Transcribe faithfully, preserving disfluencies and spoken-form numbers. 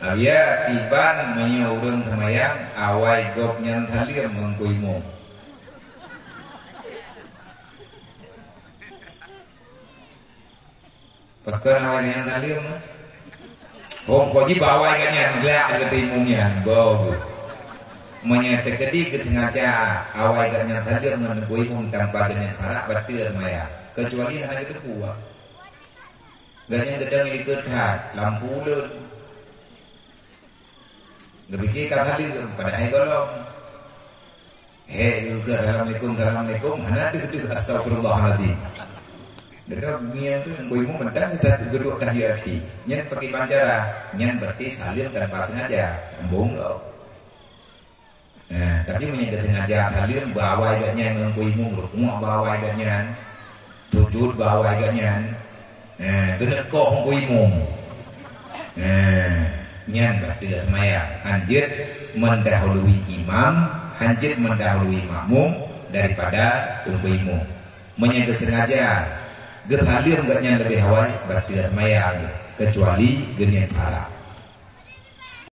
Abiya tiban meunyoe ureuëng seumayang awai gobnyan saleuem ngon Teungku Imum. Pakon awai gobnyan saleuem? Hom ko jih bak awai gobnyan glak keu Teungku Imum nyan, gob. Meunyoe teukeudi geusengaja awai gobnyan saleuem ngon Teungku Imum tanpa gobnyan parak, bateue seumayang. Keucuali hana geuteupeue. Gobnyan geudong likot that, lampu ulôn. Geupike ka saleuem, padahai gohlom. He, geukheun, "Assalamualaikum, assalamualaikum." Hana deuh-deuh, astagfirullahalazim. Deungon ngieng tu, Teungku Imum mantong geuduek tahiyat akhé. Nyan pakriban cara, nyan berarti saleuem tanpa sengaja. Sambong lom. Nah, tapi meunyoe geusengaja saleuem bak awai gobnyan ngon Teungku Imum, rukuk bak awai gobnyan, sujud bak awai gobnyan, eh, geuneukoh Teungku Imum. Eh, nyan bateue seumayang. Hanjeuet mendahului imam, hanjeuet mendahului makmum daripada Teungku Imum. Meunyoe geusengaja geusaleuem gobnyan leubeh awai, bateue seumayang, keucuali geuniet parak.